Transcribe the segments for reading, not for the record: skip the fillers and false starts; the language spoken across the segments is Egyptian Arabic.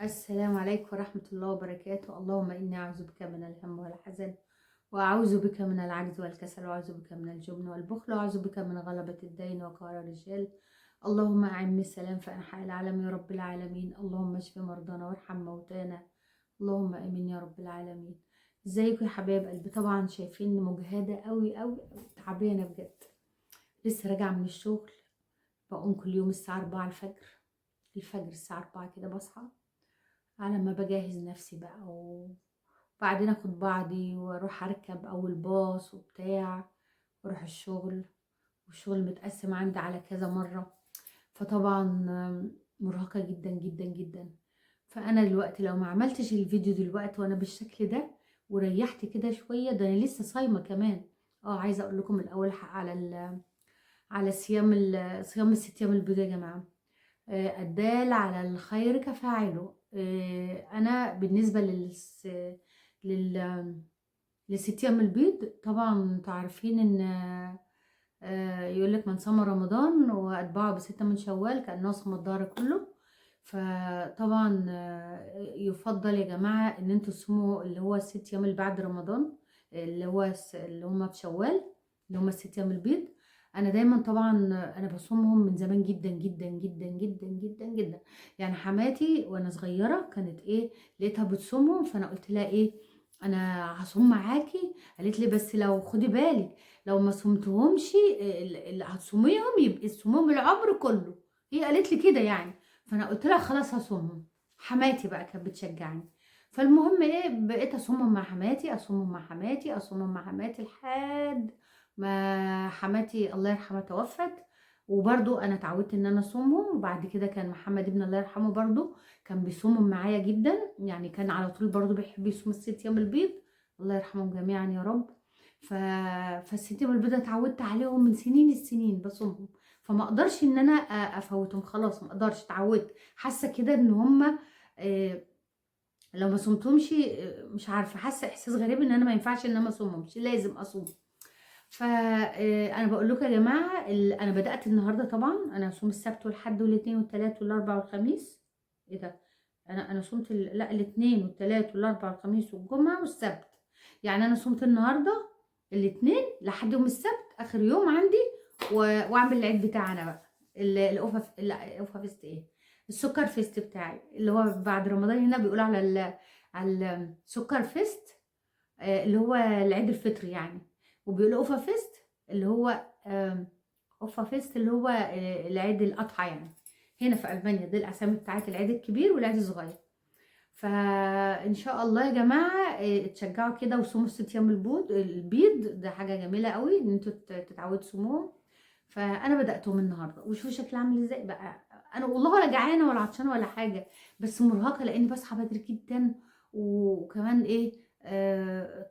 السلام عليكم ورحمة الله وبركاته. اللهم إني أعوذ بك من الهم والحزن، وأعوذ بك من العجز والكسل، وأعوذ بك من الجبن والبخل، وأعوذ بك من غلبة الدين وقهر الرجال. اللهم أعم السلام في أنحاء العالم يا رب العالمين. اللهم اشف مرضانا وارحم موتانا، اللهم آمين يا رب العالمين. ازيكم يا حبايب قلبي؟ طبعا شايفين مجهدة قوي قوي، تعبانة بجد، لسه راجعة من الشغل. بقوم كل يوم الساعة 4 الفجر، الفجر الساعة 4 كده بصحى، على ما بجهز نفسي بقى، وبعدين اخد بعضي واروح اركب اول باص وبتاع، واروح الشغل. والشغل متقسم عندي على كذا مرة، فطبعا مرهقة جدا جدا جدا. فانا دلوقتي لو ما عملتش الفيديو دلوقتي وانا بالشكل ده وريحت كده شوية، ده انا لسه صايمة كمان. عايزة اقول لكم الاول على صيام صيام الست ايام البيض يا جماعة. الدال على الخير كفاعله. انا بالنسبة للست ايام البيض، طبعا انتوا عارفين ان يقولك من صام رمضان واتبعه ب6 من شوال كأنه صام الدهر كله. فطبعا يفضل يا جماعة ان انتوا تصوموا اللي هو الست ايام اللي بعد رمضان، اللي هم في شوال، اللي هم الست ايام البيض. انا دايما طبعا انا بصومهم من زمان جدا جدا جدا جدا جدا جدا. يعني حماتي وانا صغيرة كانت لقيتها بتصومهم، فانا قلت لها انا هصوم معاكي. قالت لي بس لو خدي بالك لو ما صمتهمش اللي هتصوميهم يبقى تصوميهم العمر كله، هي قالت لي كده يعني. فانا قلت لها خلاص هصومهم. حماتي بقى كانت بتشجعني. فالمهم بقيت اصومهم مع حماتي، اصومهم مع حماتي، اصومهم مع حماتي، لحد ما حماتي الله يرحمها توفت. وبرضو انا اتعودت ان انا اصومهم. وبعد كده كان محمد ابن الله يرحمه برضو كان بيصومهم معايا جدا، يعني كان على طول برضو بيحب يصوم الست ايام البيض، الله يرحمهم جميعا يا رب. فالست ايام البيض اتعودت عليهم من سنين السنين بصومهم، فما اقدرش ان انا افوتهم، خلاص ما اقدرش، اتعودت، حاسه كده ان هم، لو ما صمتهمش، مش عارفه، حاسه احساس غريب ان انا ما ينفعش ان انا ما اصومهمش، لازم اصوم. انا بقول لكم يا جماعة، انا بدات النهارده، طبعا انا هصوم السبت والحد والاثنين والثلاث والاربع والخميس. ايه ده؟ انا صمت لا، الاثنين والثلاث والاربع والخميس والجمعة والسبت. يعني انا صمت النهارده الاثنين لحد يوم السبت اخر يوم عندي، واعمل العيد بتاعنا بقى، الاوفا لا، الاوفا فيست، ايه السكر فيست بتاعي اللي هو بعد رمضان. هنا بيقولوا على السكر فيست، اللي هو العيد الفطر يعني، وبيقولوا اوفا فيست اللي هو، اوفا فيست اللي هو، العيد الاضحى يعني. هنا في المانيا دي الاسامي بتاعت العيد الكبير والعيد الصغير. فان شاء الله يا جماعة، اتشجعوا كده وصوموا الست ايام البيض، ده حاجة جميلة قوي ان انتوا تتعودوا تصوموهم. فانا بداتهم النهارده وشوفوا شكلي عامل ازاي بقى. انا والله ولا جعانة ولا عطشانة ولا حاجة، بس مرهقة لاني بصحى بدري جدا، وكمان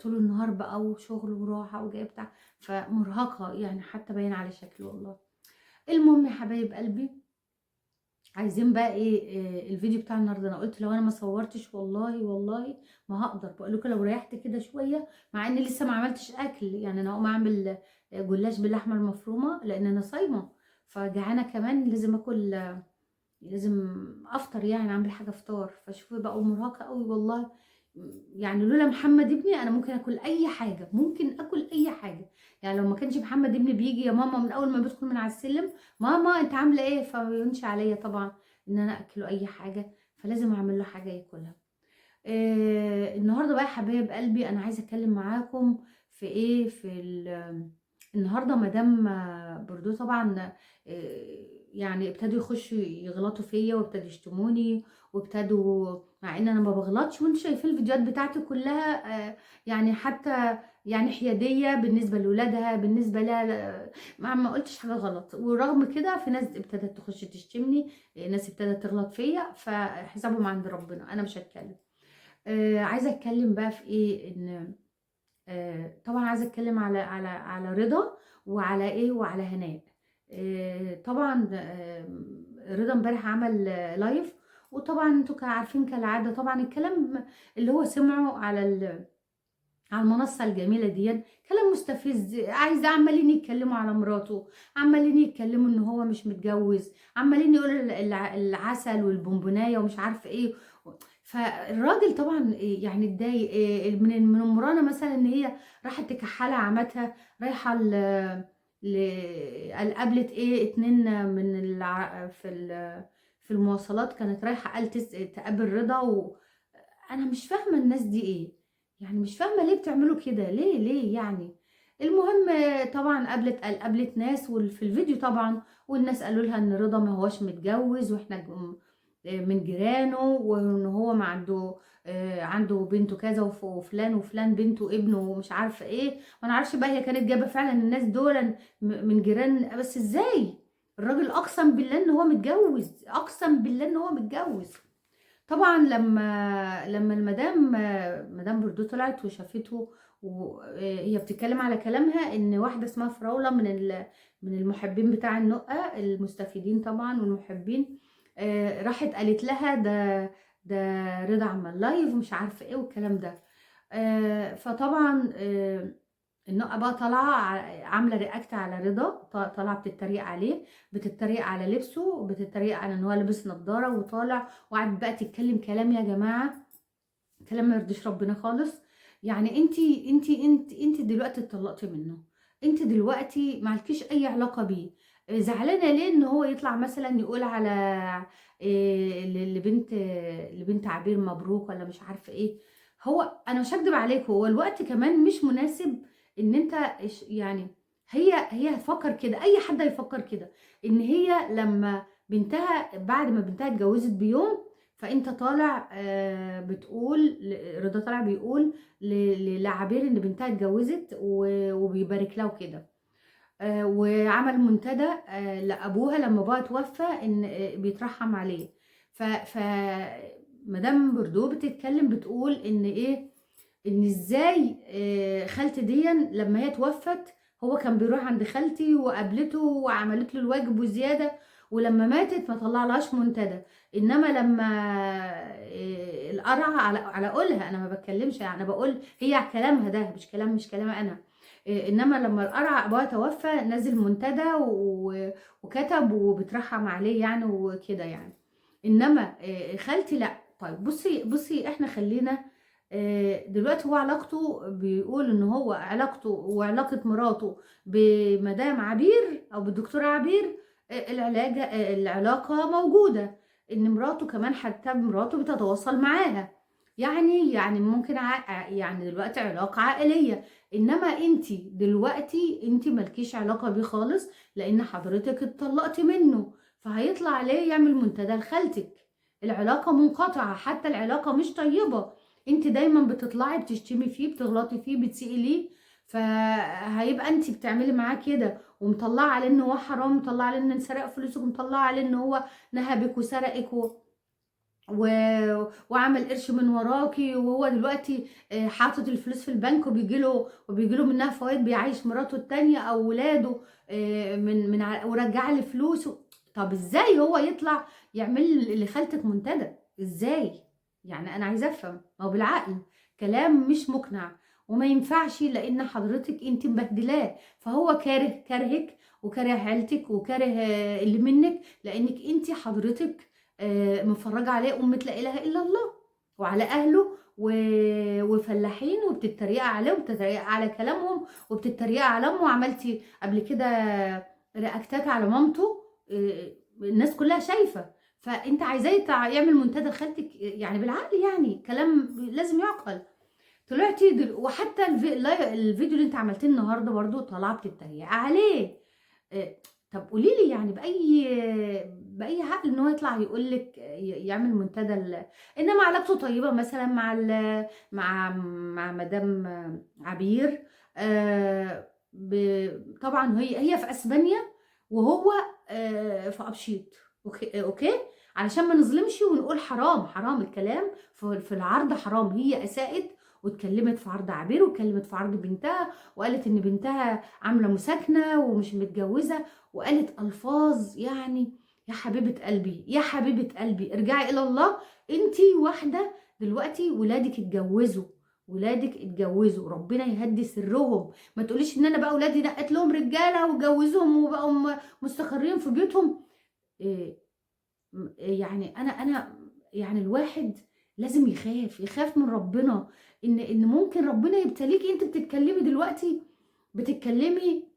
طول النهار بقى وشغل وراحة وجاي بتاع، فمرهقه يعني، حتى باين على شكلي والله. المهم يا حبايب قلبي، عايزين بقى الفيديو بتاع النهارده. انا قلت لو انا ما صورتش والله والله ما هقدر. بقول لكم لو ريحت كده شوية، مع اني لسه ما عملتش اكل يعني، انا هقوم اعمل جلاش باللحمه المفرومه لان انا صايمه، فجعانه كمان، لازم اكل، لازم افطر يعني، اعمل حاجة فطار. فشوفي بقى مرهقة قوي والله يعني. لولا محمد ابني انا ممكن اكل اي حاجة، ممكن اكل اي حاجة يعني. لو ما كانش محمد ابني بيجي يا ماما من اول ما بيدخل من على السلم، ماما انت عامله ايه، فما بيهونش عليا طبعا ان انا اكله اي حاجة، فلازم اعمل له حاجة ياكلها. النهارده بقى يا حبايب قلبي انا عايزه اتكلم معاكم في ايه، في النهارده مدام بردو طبعا، يعني ابتدوا يخشوا يغلطوا فيا، وابتدوا يشتموني، وابتدوا، مع ان انا ما بغلطش، وانتوا شايفين الفيديوهات بتاعتي كلها، يعني حتى حيادية بالنسبة لولادها، بالنسبة لها، ما قلتش حاجة غلط. ورغم كده في ناس ابتدت تخش تشتمني، ناس ابتدت تغلط فيا، فحسابهم عند ربنا، انا مش هتكلم. عايزه اتكلم بقى في ايه، ان، طبعا عايزه اتكلم على رضا وعلى ايه وعلى هناء. طبعا، رضا امبارح عمل لايف، وطبعا انتوا عارفين كالعادة طبعا الكلام اللي هو سمعه على المنصة الجميلة دي كلام مستفز. عايزة، عمالين يتكلموا على مراته، عمالين يتكلموا ان هو مش متجوز، عمالين يقولوا العسل والبونبوناية ومش عارفة ايه. فالراجل طبعا يعني اتضايق من ام رنا مثلا، ان هي راحت تكحلها عمتها، رايحة قابلت ايه اتنين من في المواصلات، كانت رايحة قالت تقابل رضا. انا مش فاهمه الناس دي ايه يعني، مش فاهمه ليه بتعملوا كده، ليه ليه يعني. المهم طبعا قابلت ناس، وفي الفيديو طبعا والناس قالوا لها ان رضا ما هوش متجوز، واحنا من جيرانه، وان هو ما عنده عنده بنته كذا، وفلان وفلان بنته ابنه ومش عارفه ايه. ما نعرفش بقى هي كانت جايبه فعلا الناس دول من جيران، بس ازاي الراجل اقسم بالله ان هو متجوز، اقسم بالله ان هو متجوز. طبعا لما المدام مدام بردو طلعت وشافته، وهي بتتكلم على كلامها ان واحدة اسمها فراوله من المحبين بتاع النقه، المستفيدين طبعا والمحبين، راحت قالت لها ده رضا عمل live ومش عارفه ايه والكلام ده. فطبعا النقه بقى طالعه عامله react على رضا، طالعه بتتريق عليه، بتتريق على لبسه، بتتريق على ان هو لابس نظاره وطالع، وقعدت بقى تتكلم كلام يا جماعة، كلام ما يرضيش ربنا خالص. يعني انتي انتي انتي انتي دلوقتي اتطلقتي منه، انتي دلوقتي مالكيش اي علاقة بيه، زعلانة ليه ان هو يطلع مثلا يقول على إيه لبنت عبير مبروك ولا مش عارفه ايه. هو انا مش هكدب عليك، هو الوقت كمان مش مناسب ان انت يعني هي هتفكر كده، اي حد هيفكر كده، ان هي لما بنتها بعد ما بنتها اتجوزت بيوم، فانت طالع بتقول رضا طالع بيقول لعبير ان بنتها اتجوزت وبيبارك لها وكده، وعمل منتدى لابوها لما باباها توفى ان بيترحم عليه. ف مدام بردو بتتكلم بتقول ان ايه، ان ازاي خالتي دي لما هي توفت هو كان بيروح عند خالتي وقابلته وعملت له الواجب وزيادة، ولما ماتت ما طلعلهاش منتدى. انما لما القرعة على قولها، انا ما بتكلمش، انا بقول هي كلامها ده مش كلام انا. انما لما القرعة ابوها توفى نزل منتدى وكتب وبترحم عليه يعني وكده يعني. انما خالتي لا. طيب بصي احنا خلينا دلوقتي هو علاقته، بيقول ان هو علاقته وعلاقة مراته بمدام عبير او بالدكتورة عبير، العلاقة موجودة، ان مراته كمان حتى مراته بتتواصل معاها، يعني ممكن يعني دلوقتي علاقة عائلية. انما انتي دلوقتي انتي مالكيش علاقة بيه خالص، لان حضرتك اتطلقتي منه، فهيطلع ليه يعمل منتدى لخالتك؟ العلاقة منقطعة، حتى العلاقة مش طيبة، انت دايما بتطلعي بتشتمي فيه، بتغلطي فيه، بتسيئي ليه، فهيبقى انت بتعملي معاه كده ومطلعه عليه ان هو حرام، مطلعه عليه ان سرق فلوسك، ومطلعه عليه ان هو نهبك وسرقك وعمل قرش من وراكي، وهو دلوقتي حاطط الفلوس في البنك وبيجيله منها فوائد، بيعيش مراته التانية او ولاده، ورجع له فلوسه. طب ازاي هو يطلع يعمل لخالتك منتدى؟ ازاي يعني؟ انا عايزه افهم، ما هو بالعقل كلام مش مقنع وما ينفعش، لان حضرتك انت مبهدلاه، فهو كارهك وكاره عيلتك وكاره اللي منك، لانك انت حضرتك مفرجه عليه امه لا اله الا الله وعلى اهله وفلاحين، وبتتريق عليه وبتتريق على كلامهم وبتتريق على امه، وعملتي قبل كده رياكتات على مامته، الناس كلها شايفه، فانت عايزاه يعمل منتدى لخالتك؟ يعني بالعقل، يعني كلام لازم يعقل. طلعتي وحتى الفيديو اللي انت عملتيه النهارده برضو طالعه بتتريق عليه. طب قولي لي يعني باي عقل ان هو يطلع يقول لك يعمل منتدى انما علاقته طيبة مثلا مع مدام عبير، طبعا هي في اسبانيا وهو في ابشيط، okay، علشان ما نظلمش ونقول حرام، حرام الكلام في العرض حرام. هي اساءت واتكلمت في عرض عبير واتكلمت في عرض بنتها، وقالت ان بنتها عامله مساكنه ومش متجوزة، وقالت الفاظ يعني يا حبيبه قلبي، يا حبيبه قلبي ارجعي الى الله. انتي واحدة دلوقتي ولادك اتجوزوا ولادك اتجوزوا، ربنا يهدي سرهم. ما تقوليش ان انا بقى ولادي نقت لهم رجاله وجوزهم وبقوا مستقرين في بيوتهم. إيه يعني انا يعني الواحد لازم يخاف من ربنا، ان ممكن ربنا يبتليكي. انت بتتكلمي دلوقتي، بتتكلمي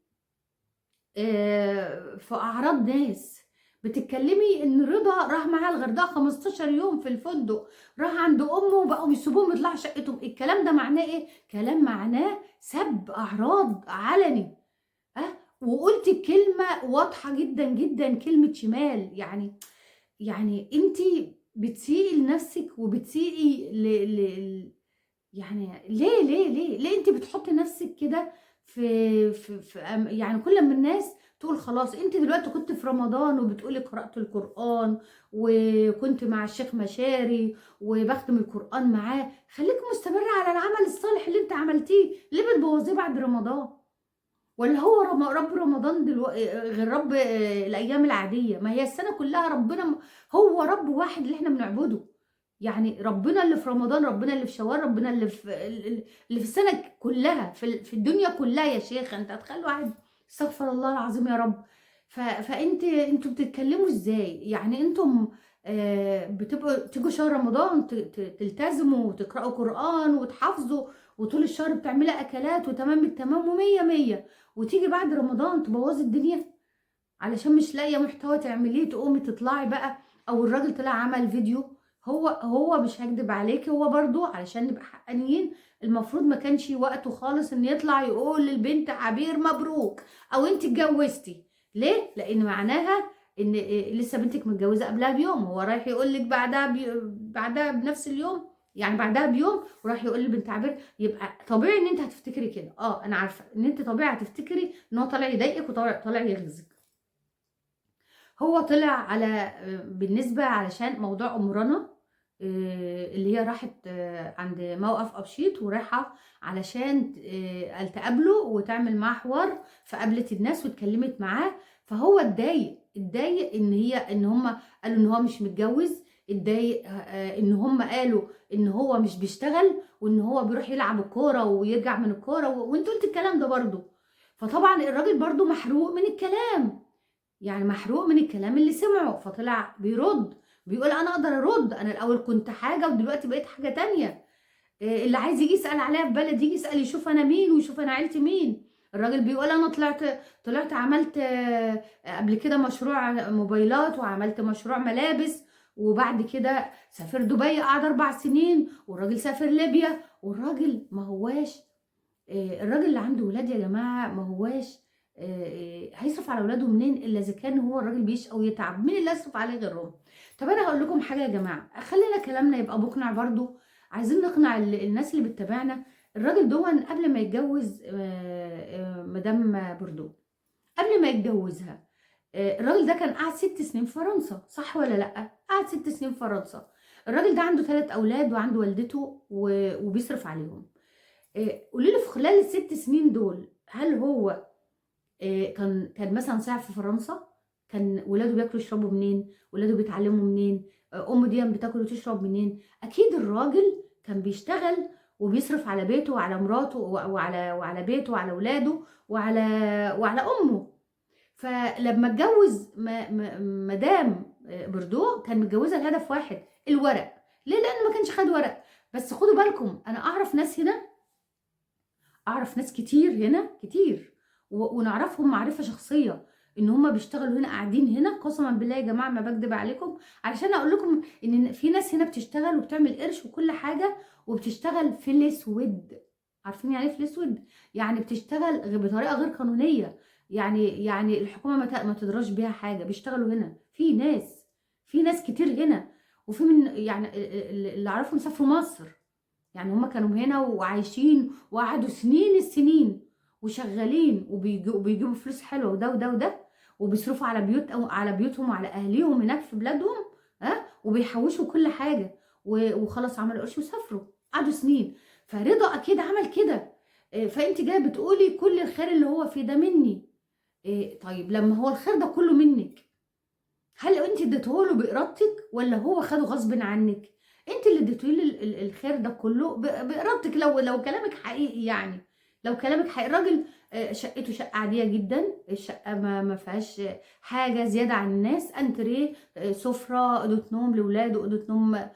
في اعراض ناس، بتتكلمي ان رضا راح معاه الغردقه 15 يوم في الفندق، راح عند امه وبقوا يسيبوهم يطلعوا شقتهم. الكلام ده معناه ايه؟ كلام معناه سب اعراض علني. وقلتي كلمة واضحة جدا جدا، كلمة شمال. يعني انت بتسيئي لنفسك وبتسيئي ل يعني ليه ليه ليه ليه انت بتحطي نفسك كده في في, في يعني كل ما الناس تقول خلاص انت دلوقتي كنت في رمضان وبتقولي قرأت القرآن وكنت مع الشيخ مشاري وبختم القرآن معاه، خليك مستمرة على العمل الصالح اللي انت عملتيه. ليه بتبوظيه بعد رمضان؟ ولا هو رب رمضان دلوقتي غير رب الايام العادية؟ ما هي السنة كلها ربنا هو رب واحد اللي احنا بنعبده. يعني ربنا اللي في رمضان، ربنا اللي في شوال، ربنا اللي في السنة كلها، في الدنيا كلها يا شيخ. انت هتخلي واحد، استغفر الله العظيم يا رب. فانت انتوا بتتكلموا ازاي؟ يعني انتم بتبقوا تيجوا شهر رمضان تلتزموا وتقرأوا قرآن وتحافظوا، وطول الشهر بتعملي اكلات وتمام التمام ومية مية، وتيجي بعد رمضان تبوظي الدنيا علشان مش لاقيه محتوى تعمليه، تقومي تطلعي بقى. او الراجل طلع عمل فيديو، هو مش هكدب عليكي، هو برضو علشان نبقى حقانيين المفروض ما كانش وقته خالص ان يطلع يقول للبنت عبير مبروك او انت اتجوزتي. ليه؟ لان معناها ان لسه بنتك متجوزة قبلها بيوم، هو رايح يقول لك بعدها بنفس اليوم، يعني بعدها بيوم وراح يقول لبنت عبير. يبقى طبيعي ان انت هتفتكري كده. انا عارفه ان انت طبيعي هتفتكري ان هو طالع يضايقك وطالع يغزك. هو طلع على بالنسبة علشان موضوع ام رنا اللي هي راحت عند موقف ابشيط ورايحه علشان تقابله وتعمل معاه حوار، فقابلت الناس واتكلمت معاه. فهو اتضايق ان هم قالوا ان هو مش متجوز، اتضايق ان هم قالوا ان هو مش بيشتغل وان هو بيروح يلعب الكورة ويرجع من الكورة، وانت قلت الكلام ده برضو. فطبعا الراجل برضو محروق من الكلام، يعني محروق من الكلام اللي سمعه، فطلع بيرد بيقول انا اقدر ارد، انا الاول كنت حاجة ودلوقتي بقيت حاجة تانية. اللي عايز يجي يسال عليا في بلد يجي يسال، يشوف انا مين ويشوف انا عيلتي مين. الراجل بيقول انا طلعت عملت قبل كده مشروع موبايلات وعملت مشروع ملابس، وبعد كده سافر دبي قعد 4 سنين، والراجل سافر ليبيا. والراجل ما هواش الراجل اللي عنده ولاد يا جماعة ما هواش هيصرف على ولاده منين الا اذا كان هو الراجل بيشقى ويتعب؟ مين اللي هيصرف عليه غيرهم؟ طب انا هقول لكم حاجة يا جماعة، خلينا كلامنا يبقى مقنع برضو، عايزين نقنع الناس اللي بتتابعنا. الراجل دون قبل ما يتجوز مدام بوردو، قبل ما يتجوزها الراجل ده كان قعد 6 سنين في فرنسا، صح ولا لا؟ قعد 6 سنين في فرنسا. الراجل ده عنده 3 اولاد وعنده والدته وبيصرف عليهم. قولي له في خلال ال6 سنين دول هل هو كان مثلا صاع في فرنسا؟ كان ولاده بياكلوا يشربوا منين؟ ولاده بيتعلموا منين؟ امه دي بتاكل وتشرب منين؟ اكيد الراجل كان بيشتغل وبيصرف على بيته وعلى مراته وعلى بيته وعلى ولاده وعلى امه. فلما اتجوز مدام بوردو كان متجوزها لهدف واحد، الورق. ليه؟ لانه ما كانش خد ورق. بس خدوا بالكم، انا اعرف ناس هنا، اعرف ناس كتير هنا كتير، ونعرفهم معرفة شخصية ان هم بيشتغلوا هنا، قاعدين هنا. قسما بالله يا جماعة ما بكدب عليكم، علشان اقول لكم ان في ناس هنا بتشتغل وبتعمل قرش وكل حاجة، وبتشتغل في الاسود. عارفين يعني ايه في الاسود؟ يعني بتشتغل بطريقة غير قانونية، يعني الحكومة ما تدراش بيها حاجة. بيشتغلوا هنا، في ناس كتير هنا، وفي من يعني اللي اعرفهم سافروا مصر، يعني هم كانوا هنا وعايشين وقعدوا سنين السنين وشغالين وبيجيبوا فلوس حلوة وده وده وده، وبيصرفوا على بيوت او على بيوتهم وعلى اهليهم هناك في بلادهم، وبيحوشوا كل حاجة وخلاص عملوا قرش وسافروا، قعدوا سنين. فرضا اكيد عمل كده. فانت جاية بتقولي كل الخير اللي هو فيه ده مني. طيب لما هو الخير ده كله منك، هل انت اديته له بارادتك ولا هو خده غصب عنك؟ انت اللي اديتيه الخير ده كله بارادتك. لو كلامك حقيقي، يعني لو كلامك حقيقي، الراجل شقته شقه عادية جدا، الشقة ما فيهاش حاجة زيادة عن الناس، انتريه، سفره، اوضة نوم لاولاده، اوضة نوم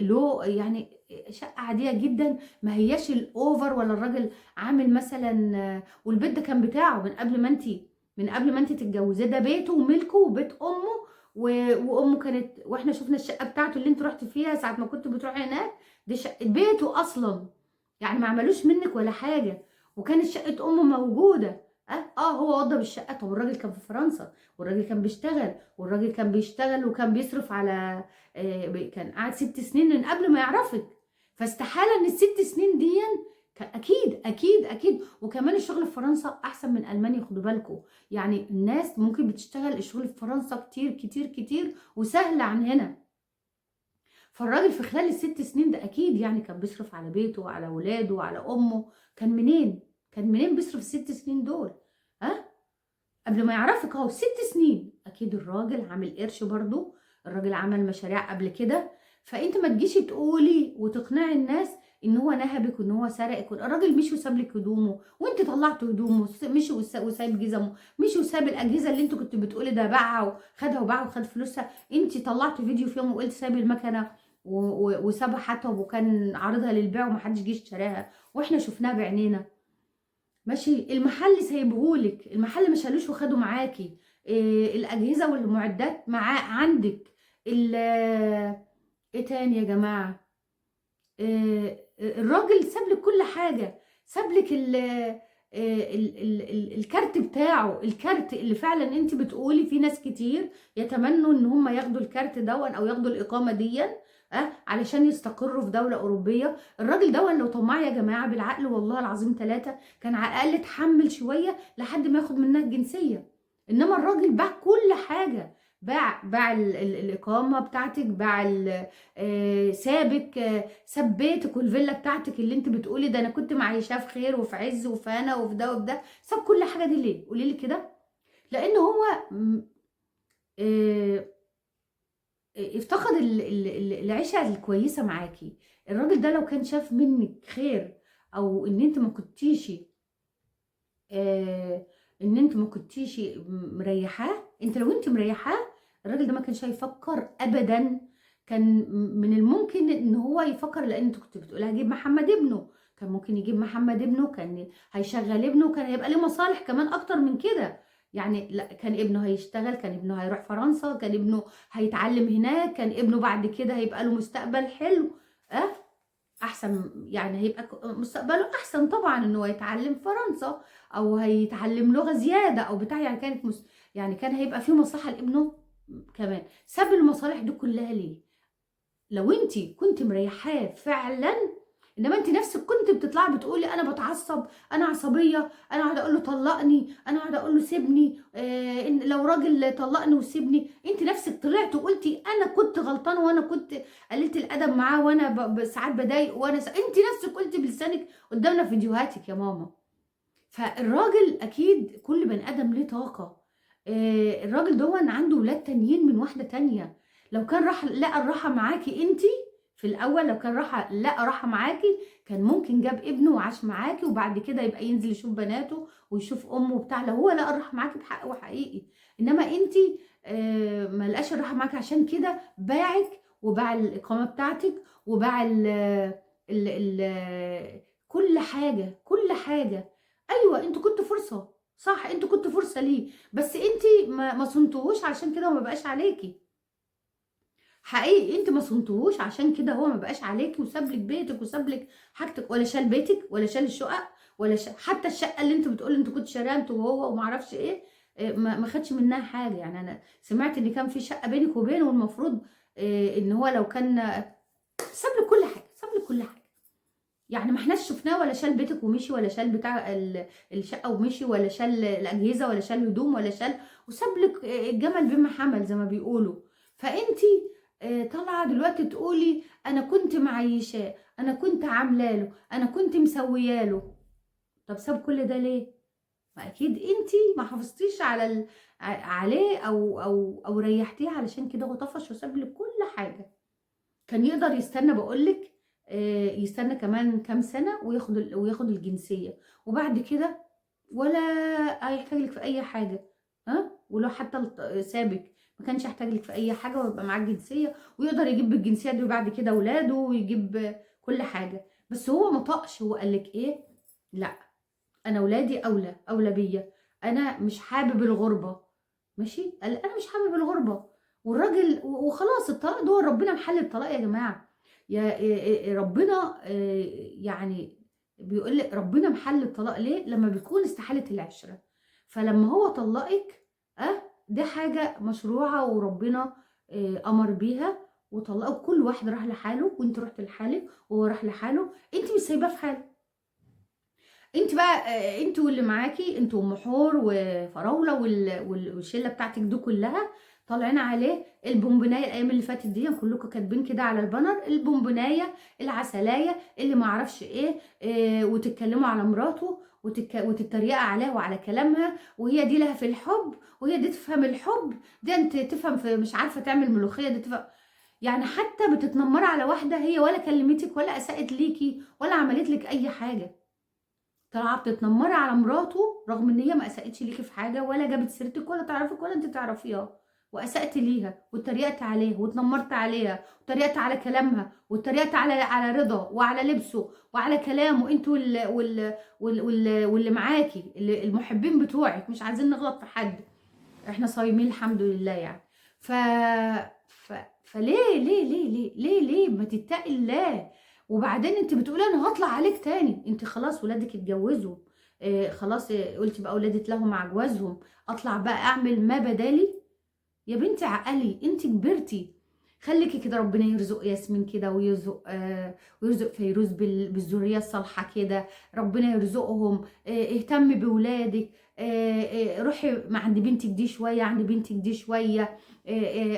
له، يعني شقه عادية جدا، ما هياش ال over ولا الراجل عامل مثلا. والبيت ده كان بتاعه من قبل ما انت تتجوزيه، ده بيته وملكه وبيت امه، وامه كانت، واحنا شفنا الشقة بتاعته اللي انت رحت فيها ساعة ما كنت بتروحي هناك، دي شقه بيته اصلا، يعني ما عملوش منك ولا حاجة، وكانت شقه امه موجودة. هو وضب الشقة. طب الراجل كان في فرنسا، والراجل كان بيشتغل، والراجل كان بيشتغل وكان بيصرف على كان قاعد 6 سنين من قبل ما يعرفك، فاستحاله ان ال6 سنين دي اكيد اكيد اكيد. وكمان الشغل في فرنسا احسن من المانيا، خدوا بالكم، يعني الناس ممكن بتشتغل الشغل في فرنسا كتير كتير كتير وسهل عن هنا. فالراجل في خلال ال6 سنين ده اكيد يعني كان بيصرف على بيته وعلى ولاده وعلى امه. كان منين بيصرف ال6 سنين دول؟ ها، قبل ما يعرفك اهو 6 سنين. اكيد الراجل عامل قرش برضو، الراجل عمل مشاريع قبل كده. فانت ما تجيش تقولي وتقنعي الناس ان هو نهبك وان هو سرقك. الراجل مشي وساب لك هدومه، وانت طلعت هدومه، مشي وسايب جزمه، مشي وساب الاجهزة اللي انت كنت بتقولي ده باعها وخدها وباعها وخد فلوسها. انت طلعت فيديو في يوم وقلت ساب المكنه وسابها حطب وكان عارضها للبيع ومحدش جه اشتراها، واحنا شفناها بعينينا. ماشي، المحل سايبهولك، المحل ما شالوش وخده معاكي، الاجهزة والمعدات معاه عندك. ايه تاني يا جماعة؟ الراجل ساب لك كل حاجة، ساب لك الكارت بتاعه، الكارت اللي فعلا انت بتقولي في ناس كتير يتمنوا ان هم ياخدوا الكارت دون او ياخدوا الاقامة دي علشان يستقروا في دولة اوروبية. الراجل دون لو طماع يا جماعة بالعقل والله العظيم 3 كان على الاقل اتحمل شوية لحد ما ياخد منها الجنسية، انما الراجل باع كل حاجة، باع الاقامة بتاعتك، باع سابك، ساب بيتك والفيلا بتاعتك اللي انت بتقولي ده انا كنت معيشاه في خير وفي عز وفي انا وفي ده وفي ده، ساب كل حاجة دي ليه؟ قولي لي كده. لان هو افتقد العيشة الكويسة معاكي. الراجل ده لو كان شاف منك خير، او ان انت ما كنتيش ان انت ما كنتيش مريحاه، انت لو انت مريحاه الراجل ده ما كانش هيفكر ابدا. كان من الممكن ان هو يفكر، لان انت كنت بتقولي هجيب محمد ابنه، كان ممكن يجيب محمد ابنه، كان هيشغل ابنه، كان هيبقى له مصالح كمان اكتر من كده. يعني لا، كان ابنه هيشتغل، كان ابنه هيروح فرنسا، كان ابنه هيتعلم هناك، كان ابنه بعد كده هيبقى له مستقبل حلو، احسن، يعني هيبقى مستقبله احسن طبعا ان هو يتعلم فرنسا او هيتعلم لغة زيادة او بتاع، يعني كانت يعني كان هيبقى فيه مصلحة لابنه كمان. ساب المصالح دي كلها ليه؟ لو انت كنت مريحاه فعلا. انما انت نفسك كنت بتطلعي بتقولي انا بتعصب، انا عصبية، انا قاعدة اقول له طلقني، انا قاعدة اقول له سيبني، إن لو راجل طلقني وسيبني. انت نفسك طلعت وقلتي انا كنت غلطانة وانا كنت قللت الادب معاه وانا ساعات بضايق وانا انت نفسك قلتي بلسانك قدامنا في فيديوهاتك يا ماما. فالراجل اكيد كل بني ادم ليه طاقة. الراجل دون عنده ولاد تانيين من واحدة تانية، لو كان راح لقى الراحة معاكي انت في الاول، لو كان راح لقى راحة معاكي كان ممكن جاب ابنه وعاش معاكي، وبعد كده يبقى ينزل يشوف بناته ويشوف امه وبتاع، لو هو لقى الراحة معاكي بحق وحقيقي. انما انت ما لقاش الراحة معاكي، عشان كده باعك وباع الاقامة بتاعتك وباع ال ال ال كل حاجة، كل حاجة. ايوه انتوا كنتوا فرصة، صح، انتوا كنتوا فرصة ليه، بس انت ما صنتوهوش، عشان كده هو ما بقاش عليكي. حقيقي انت ما صنتهوش، عشان كده هو ما بقاش عليكي وساب لك بيتك وساب لك حاجتك، ولا شال بيتك ولا شال الشقق ولا حتى الشقة اللي انت بتقولي انت كنت شاريها انت وهو وما اعرفش ايه، ما خدش منها حاجة. يعني انا سمعت ان كان في شقه بينك وبينه، والمفروض ان هو لو كان ساب لك كل حاجة، ساب لك كل حاجة. يعني ما احناش شفناه ولا شال بيتك ومشي، ولا شال بتاع الشقة ومشي، ولا شال الاجهزة، ولا شال هدوم، ولا شال، وساب لك الجمل بما حمل زي ما بيقولوا. فانتي طالعه دلوقتي تقولي انا كنت معيشاه، انا كنت عامله له، انا كنت مسويه له. طب ساب كل ده ليه؟ ما اكيد انتي ما حافظتيش على عليه او او او ريحتيه، علشان كده هو طفش وساب لك كل حاجة. كان يقدر يستنى، بقولك يستنى كمان كام سنة وياخد الجنسية، وبعد كده ولا هيحتاج لك في اي حاجة. ها، ولو حتى سابك ما كانش يحتاج لك في اي حاجة، ويبقى معاه الجنسية ويقدر يجيب بالجنسيه دي وبعد كده اولاده ويجيب كل حاجة. بس هو ما طقش، هو قال لك ايه؟ لا، انا اولادي اولى بيا، انا مش حابب الغربة. ماشي، قال انا مش حابب الغربة. والراجل وخلاص، الطلاق ده ربنا محل الطلاق يا جماعة. يا ربنا، يعني بيقول لك ربنا محل الطلاق ليه؟ لما بيكون استحالة العشرة. فلما هو طلقك ده حاجة مشروعه وربنا امر بيها وطلقه، كل واحد راح لحاله، وانت رحت لحالك وهو راح لحاله، انت مش سايباه في حاله. انت بقى انت واللي معاكي، انت وام حور وفراوله والشله بتاعتك دي كلها طالعين عليه البونبونايه. الايام اللي فاتت دي كلكم كاتبين كده على ال banner البونبونايه العسلايه اللي ما اعرفش ايه، وتتكلموا على مراته وتتريقوا عليها وعلى كلامها، وهي دي لها في الحب، وهي دي تفهم الحب، دي انت تفهم في مش عارفه تعمل ملوخية، دي تفهم. يعني حتى بتتنمر على واحدة هي ولا كلمتك ولا اساءت ليكي ولا عملت لك اي حاجة، طالعه بتتنمري على مراته رغم ان هي ما اساءتش ليكي في حاجة ولا جابت سيرتك ولا تعرفك ولا انت تعرفيها، واسأت ليها واتريقت عليها واتنمرت عليها واتريقت على كلامها واتريقت على رضا وعلى لبسه وعلى كلامه. انتوا واللي معاكي اللي المحبين بتوعك، مش عايزين نغلط في حد، احنا صايمين الحمد لله يعني. ف ف فليه ليه ليه ليه ليه ليه ما تتقي الله؟ وبعدين انت بتقولي انا هطلع عليك تاني، انت خلاص ولادك اتجوزوا، خلاص، قلتي بقى ولادي اتلهوا مع جوازهم، اطلع بقى اعمل ما بدالي؟ يا بنتي عقلي، انت كبرتي، خليكي كده. ربنا يرزق ياسمين كده ويرزق ويرزق فيروز بالذريه الصالحة كده، ربنا يرزقهم. اهتمي بولادك، روحي مع عند بنتك دي شوية، عند بنتك دي شوية،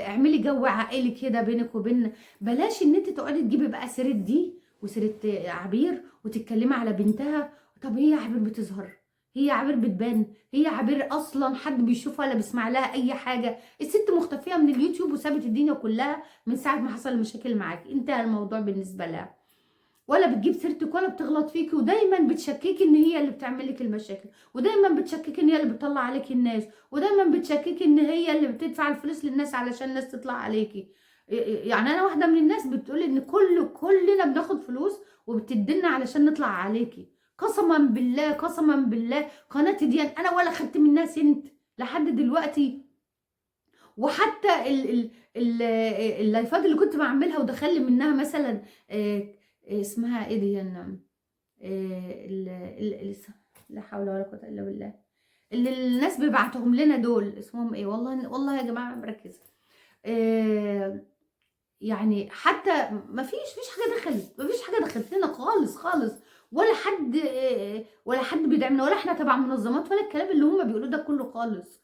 اعملي جو عائلي كده بينك وبين، بلاش ان انت تقعدي تجيبي بقى سيره دي وسيره عبير وتتكلمي على بنتها. طب هي عبير بتظهر، هي عبير بتبان، هي عبير اصلا حد بيشوفها ولا بيسمع لها اي حاجة؟ الست مختفيه من اليوتيوب وسابت الدنيا كلها من ساعة ما حصل المشاكل معاك، انتهى الموضوع بالنسبة لها، ولا بتجيب سيرتك ولا بتغلط فيكي، ودايما بتشككي ان هي اللي بتعمل لك المشاكل، ودايما بتشككي ان هي اللي بتطلع عليكي الناس، ودايما بتشككي ان هي اللي بتدفع الفلوس للناس علشان الناس تطلع عليكي. يعني انا واحدة من الناس بتقول ان كلنا بناخد فلوس وبتدينا علشان نطلع عليكي. قسما بالله، قسما بالله قناتي دي انا ولا خدت منها سنت لحد دلوقتي، وحتى ال ال ال اللايفات اللي كنت بعملها ودخل منها مثلا اسمها ايه دي، لا حول ولا قوة الا بالله، اللي الناس بيبعتهم لنا دول اسمهم ايه؟ والله والله يا جماعة مركزه، يعني حتى ما فيش حاجة دخلت، ما فيش حاجة دخلت لنا خالص خالص، ولا حد، ولا حد بيدعمنا، ولا احنا تبع منظمات، ولا الكلام اللي هم بيقولوه ده كله خالص.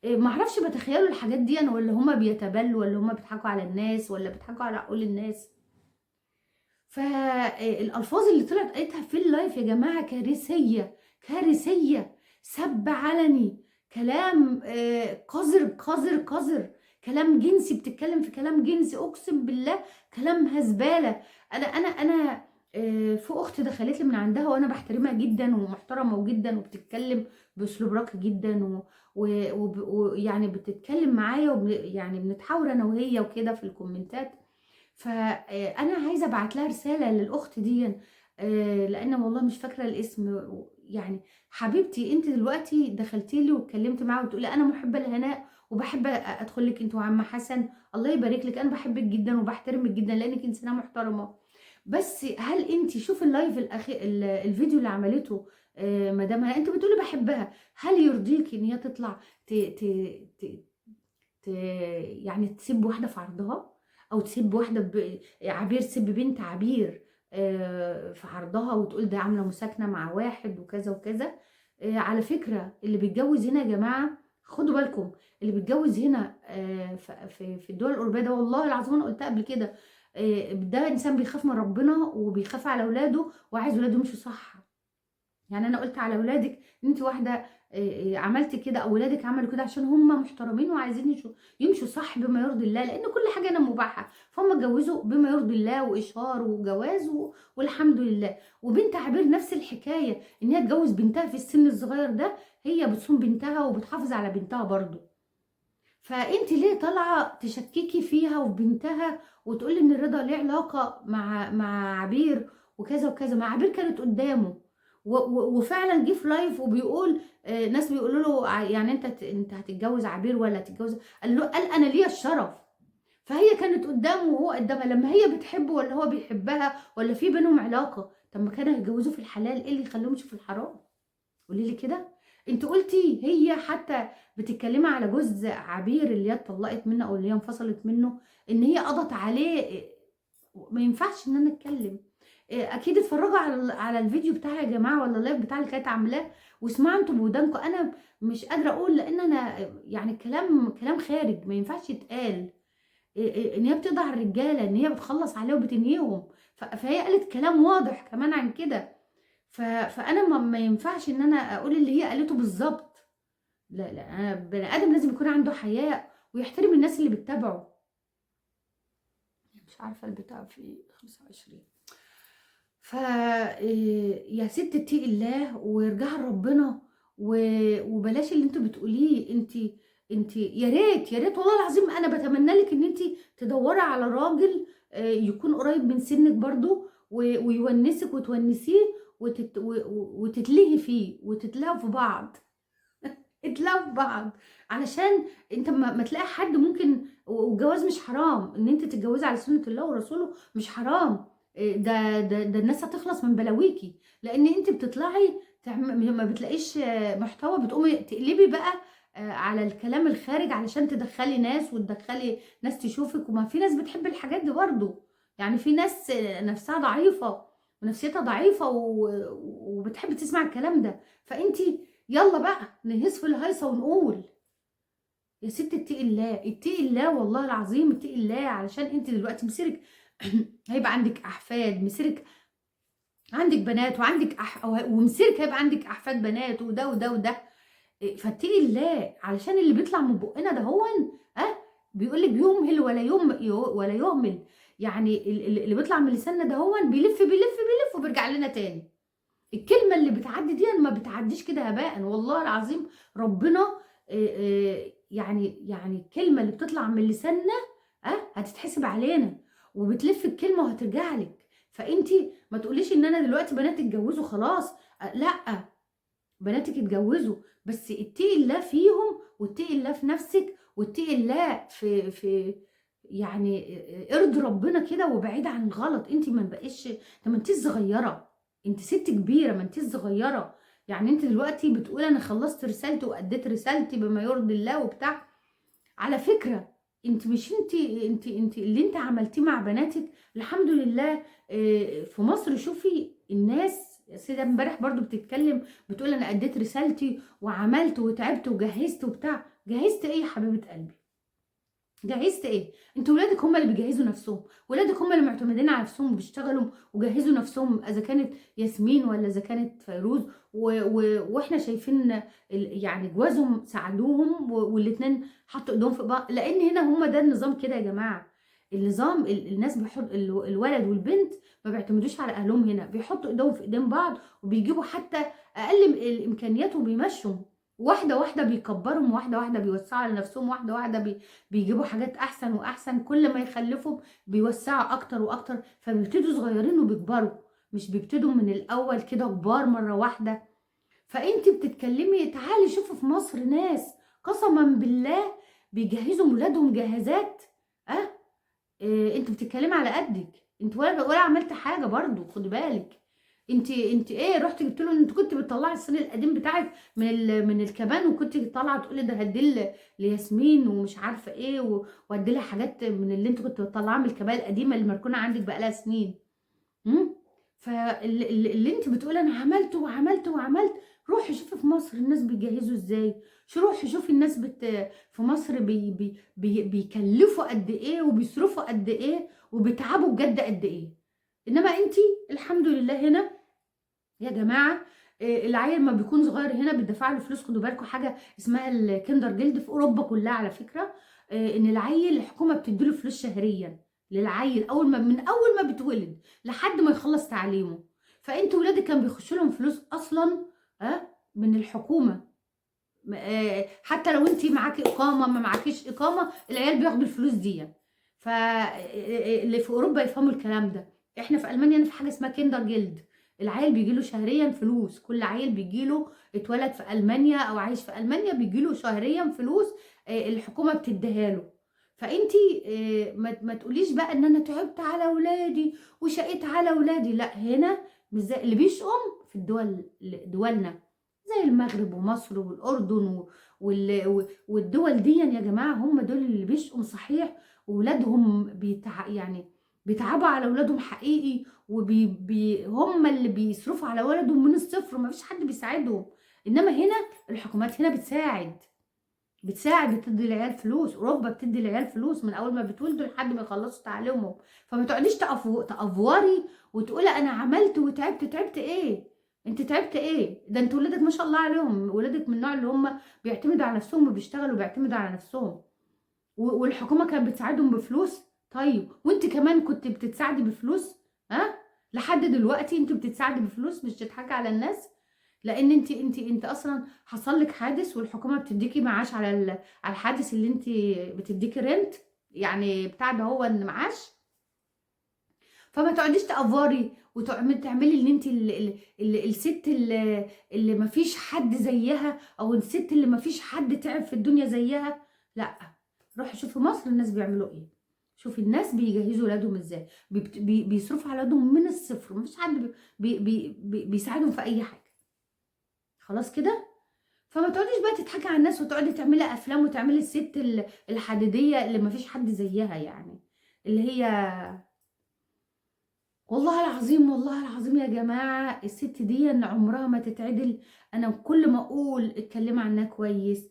ما اعرفش بتخيلوا الحاجات دي انا، ولا هم بيتبلوا، ولا هم بيضحكوا على الناس، ولا بيضحكوا على عقول الناس. فالالفاظ اللي طلعت قالتها في ال live يا جماعة كارثية، كارثية، سب علني، كلام قذر قذر قذر، كلام جنسي، بتتكلم في كلام جنسي، اقسم بالله كلامها زبالة. انا في اخت دخلت لي من عندها وانا بحترمها جدا ومحترمه جدا، وبتتكلم باسلوب راقي جدا، ويعني بتتكلم معايا، يعني بنتحاور انا وهي وكده في الكومنتات. فانا عايزه ابعت لها رسالة للاخت دي، لان والله مش فاكره الاسم. يعني حبيبتي انت دلوقتي دخلتي لي واتكلمت معاها وتقولي انا محبة لهناء وبحب ادخل لك انت وعم حسن، الله يبارك لك، انا بحبك جدا وبحترمك جدا لانك انسانه محترمه، بس هل انت شوف ال live الاخير الفيديو اللي عملته مدام هناء، انت بتقولي بحبها، هل يرضيكي ان هي تطلع ت ت ت ت يعني تسيب واحدة في عرضها، او تسيب واحدة عبير، تسيب بنت عبير في عرضها وتقول ده عامله مساكنه مع واحد وكذا وكذا؟ على فكرة اللي بيتجوز هنا يا جماعة خدوا بالكم، اللي بيتجوز هنا في الدول الاوروبية ده والله العظيم انا قلتها قبل كده، ده انسان بيخاف من ربنا وبيخاف على اولاده وعايز اولاده يمشوا صح. يعني انا قلت على اولادك انت واحدة عملتي كده او ولادك عملوا كده عشان هم محترمين وعايزين يمشوا صح بما يرضي الله، لان كل حاجة انا مباحة، فهم اتجوزوا بما يرضي الله واشهار وجواز والحمد لله. وبنت عبير نفس الحكاية، ان هي تجوز بنتها في السن الصغير ده، هي بتصوم بنتها وبتحافظ على بنتها برضو. فانت ليه طالعه تشككي فيها وفي بنتها وتقولي ان رضا ليه علاقة مع عبير وكذا وكذا؟ مع عبير كانت قدامه وفعلا جه في live وبيقول، ناس بيقولوا له يعني انت هتتجوز عبير ولا هتتجوز؟ قال له، قال انا ليا الشرف. فهي كانت قدامه وهو قدامها، لما هي بتحبه ولا هو بيحبها ولا في بينهم علاقة، طب ما كانوا هيتجوزوا في الحلال، ايه اللي يخليهم يمشوا في الحرام؟ قولي لي كده. انت قلتي هي حتى بتتكلمي على جوز عبير اللي هي اتطلقت منه او اللي هي انفصلت منه، ان هي قضت عليه. ما ينفعش ان انا اتكلم. اكيد اتفرجوا على الفيديو بتاعها يا جماعة، ولا ال live بتاع اللي كانت عاملاه، واسمعوا انتوا بودانكم. انا مش قادرة اقول، لان انا يعني الكلام كلام خارج ما ينفعش يتقال. ان هي بتقضي على الرجالة، ان هي بتخلص عليهم وبتنهيهم. فهي قالت كلام واضح كمان عن كده. فانا ما ينفعش ان انا اقول اللي هي قالته بالظبط. لا لا، انا بني ادم لازم يكون عنده حياء ويحترم الناس اللي بتتابعه. مش عارفه البتاع في 25. ف يا ست اتقي الله وارجعي لربنا وبلاش اللي انتوا بتقوليه. انت يا ريت يا ريت والله العظيم انا بتمنى لك ان انت تدوري على راجل يكون قريب من سنك برضو ويونسك وتونسيه وتتلهي فيه وتتلهوا في بعض. اتلهوا في بعض، علشان انت ما تلاقي حد ممكن. والجواز مش حرام، ان انت تتجوزي على سنة الله ورسوله مش حرام. ده ده ده الناس هتخلص من بلاويكي، لان انت بتطلعي ما بتلاقيش محتوى، بتقومي تقلبي بقى على الكلام الخارج علشان تدخلي ناس وتدخلي ناس تشوفك. وما في ناس بتحب الحاجات دي برضو، يعني في ناس نفسها ضعيفة ونفسيتها ضعيفة وبتحب تسمع الكلام ده. فانت يلا بقى نهز في الهيصة ونقول يا ست اتقي الله، اتقي الله والله العظيم اتقي الله، علشان انت دلوقتي مسيرك هيبقى عندك احفاد، مسيرك عندك بنات وعندك ومسيرك هيبقى عندك احفاد بنات وده وده وده. فاتقي الله، علشان اللي بيطلع من بقنا ده هو بيقول لك بيمهل ولا ولا يهمل. يعني اللي بيطلع من لساننا ده هو بيلف بيلف بيلف وبيرجع لنا تاني. الكلمة اللي بتعدي دي ما بتعديش كده هباء والله العظيم. ربنا يعني الكلمة اللي بتطلع من لساننا هتتحسب علينا، وبتلف الكلمة وهترجع لك. فانتي ما تقوليش ان انا دلوقتي بناتي اتجوزوا خلاص، لا، بناتك اتجوزوا، بس اتقي الله فيهم، واتقي الله في نفسك، واتقي الله في يعني ارضي ربنا كده وبعيد عن الغلط. انت ما بقيش، ما انتيش صغيرة، انت ست كبيرة، ما انتيش صغيرة. يعني انت دلوقتي بتقولي انا خلصت رسالتي واديت رسالتي بما يرضي الله وبتاع. على فكرة انت مش انت انت انت اللي انت عملتيه مع بناتك الحمد لله. في مصر شوفي الناس، السيدة امبارح برضو بتتكلم بتقول انا اديت رسالتي وعملت وتعبت وجهزت وبتاع. جهزت ايه يا حبيبه قلبي؟ جهزت ايه؟ انت ولادك هم اللي بيجهزوا نفسهم، ولادك هم اللي معتمدين على نفسهم وبيشتغلوا وجهزوا نفسهم، اذا كانت ياسمين ولا اذا كانت فيروز، واحنا شايفين يعني جوازهم ساعدوهم والاثنين حطوا ايدهم في بعض. لان هنا هم ده النظام كده يا جماعة. النظام الناس بيحط الولد والبنت ما بيعتمدوش على اهلهم، هنا بيحطوا ايدهم في ايدين بعض وبيجيبوا حتى اقل الامكانيات وبيمشوا واحدة واحدة، بيكبرهم واحدة واحدة، بيوسعوا على نفسهم واحدة واحدة، بيجيبوا حاجات احسن واحسن. كل ما يخلفوا بيوسعوا اكتر واكتر، فبيبتدوا صغيرين وبيكبروا، مش بيبتدوا من الاول كده كبار مرة واحدة. فانت بتتكلمي، تعالي شوفي في مصر ناس قسما بالله بيجهزوا ولادهم جهازات. انت بتتكلمي على قدك، انت ولا عملت حاجة برضو، خدي بالك. انت ايه رحت جبت له؟ انت كنت بتطلعي الصين القديم بتاعك من الكبان، وكنت طالعه تقولي ده هدي لياسمين ومش عارفه ايه، وادي لها حاجات من اللي انت كنت بتطلعها من الكبان القديمة اللي مركونة عندك بقالها سنين. فاللي انت بتقولي انا عملت وعملت وعملت، روحي شوفي في مصر الناس بيجهزوا ازاي، روحي شوفي الناس في مصر بي بي بي بيكلفوا قد ايه وبيصرفوا قد ايه وبيتعبوا بجد قد ايه. انما انت الحمد لله هنا يا جماعة العيل ما بيكون صغير هنا بيدفع له فلوس. خدوا بالكم حاجة اسمها ال Kindergeld في اوروبا كلها على فكرة، ان العيل الحكومة بتديله فلوس شهريا للعيل اول ما من اول ما بيتولد لحد ما يخلص تعليمه. فانتوا ولادك كان بيخش لهم فلوس اصلا من الحكومة، حتى لو انت معاكي اقامه ما معاكيش اقامه العيال بياخدوا الفلوس دي. فاللي في اوروبا يفهموا الكلام ده. احنا في المانيا في حاجة اسمها Kindergeld، العيل بيجي له شهريا فلوس، كل عيل بيجي له اتولد في المانيا او عايش في المانيا بيجي له شهريا فلوس، الحكومة بتديها له. فانتي ما تقوليش بقى ان انا تعبت على اولادي وشقيت على اولادي، لا، هنا مش زي اللي بيشقم في الدول، دولنا زي المغرب ومصر والاردن والدول دي يا جماعة، هم دول اللي بيشقم صحيح، وولادهم يعني بيتعبوا على ولادهم حقيقي، هم اللي بيصرفوا على ولادهم من الصفر، ما فيش حد بيساعدهم. انما هنا الحكومات هنا بتساعد، بتدي العيال فلوس. اوروبا بتدي العيال فلوس من اول ما بتولدوا لحد ما يخلصوا تعليمهم. فما تقعديش تأفوري وتقولي انا عملت وتعبت. تعبت ايه؟ انت تعبت ايه؟ ده انت ولادك ما شاء الله عليهم، ولادك من النوع اللي هم بيعتمدوا على نفسهم وبيشتغلوا وبيعتمدوا على نفسهم، والحكومة كانت بتساعدهم بفلوس. طيب وانت كمان كنت بتتساعدي بفلوس؟ ها، لحد دلوقتي انت بتتساعدي بفلوس، مش تضحكي على الناس، لان انت اصلا حصل لك حادث والحكومة بتديكي معاش على الحادث اللي انت بتديكي رنت، يعني بتاع ده هو ان معاش. فما تقعديش تأفوري وتعملي ان انت الست اللي ما فيش حد زيها، او الست اللي ما فيش حد تعب في الدنيا زيها. لا، روحي شوفي مصر الناس بيعملوا ايه، شوفي الناس بيجهزوا ولادهم ازاي، بيصرفوا على ولادهم من الصفر، ما فيش حد بي بي بي بيساعدهم في اي حاجة. خلاص كده؟ فما تقعديش بقى تضحكي على الناس وتقعدي تعملي افلام وتعملي الست الحديدية اللي ما فيش حد زيها، يعني اللي هي والله العظيم، والله العظيم يا جماعة الست دي ان عمرها ما تتعدل. انا كل ما اقول اتكلم عنها كويس،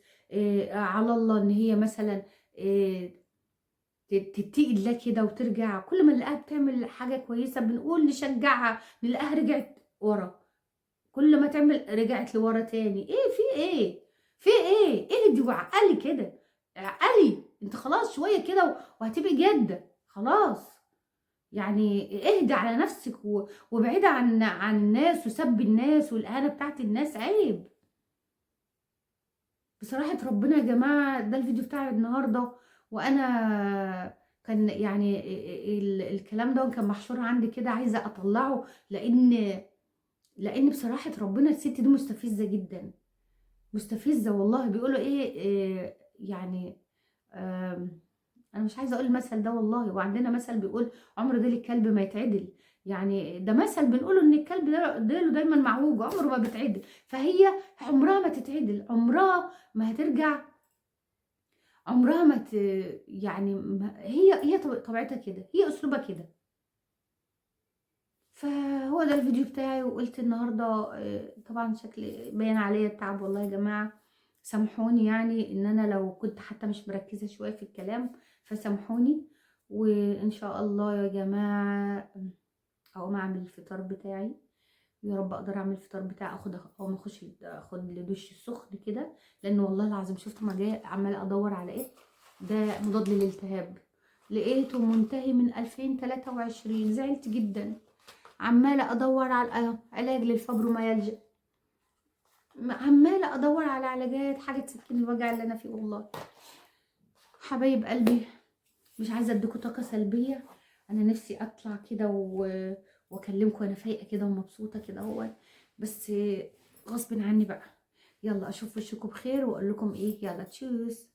على الله ان هي مثلا تتقي الله كده وترجع، كل ما نلاقيها بتعمل حاجة كويسة بنقول نشجعها، نلاقيها رجعت ورا، كل ما تعمل رجعت لورا تاني. ايه في ايه؟ في ايه؟ اهدي وعقلي كده، عقلي انت خلاص شوية كده وهتبقي جده خلاص، يعني اهدي على نفسك وابعدي عن الناس وسب الناس والاهانة بتاعت الناس، عيب بصراحة. ربنا يا جماعة ده الفيديو بتاع النهارده، وانا كان يعني الكلام ده كان محشور عندي كده، عايزه اطلعه، لان بصراحة ربنا الست دي مستفزة جدا، مستفزة والله. بيقولوا ايه يعني، انا مش عايزه اقول المثل ده والله، وعندنا مثل بيقول عمر ديل الكلب ما يتعدل، يعني ده مثل بنقوله ان الكلب ده ديله دايما معوج، عمره ما بيتعدل. فهي عمرها ما تتعدل، عمرها ما هترجع، عمرها ما يعني ما هي طبيعتها كده، هي اسلوبها كده. فهو ده الفيديو بتاعي، وقلت النهارده طبعا شكل باين عليا التعب والله يا جماعة، سامحوني يعني ان انا لو كنت حتى مش مركزه شوية في الكلام فسامحوني. وان شاء الله يا جماعة اقوم اعمل الفطار بتاعي، يا رب اقدر اعمل الفطار بتاعي، اقوم اخش اخد لي دش سخن كده، لان والله العظيم شفت ما جاي عماله ادور على ايه ده مضاد للالتهاب، لقيته منتهي من 2023، زعلت جدا. عماله ادور على علاج للفبروميالجيا، عماله ادور على علاجات، حاجة تسكن الوجع اللي انا فيه والله. حبايب قلبي مش عايزه اديكوا طاقة سلبية، انا نفسي اطلع كده واكلمكم وانا فايقه كده ومبسوطة كده اهو، بس غصب عني بقى. يلا اشوف وشكم بخير واقول لكم ايه، يلا تشوس.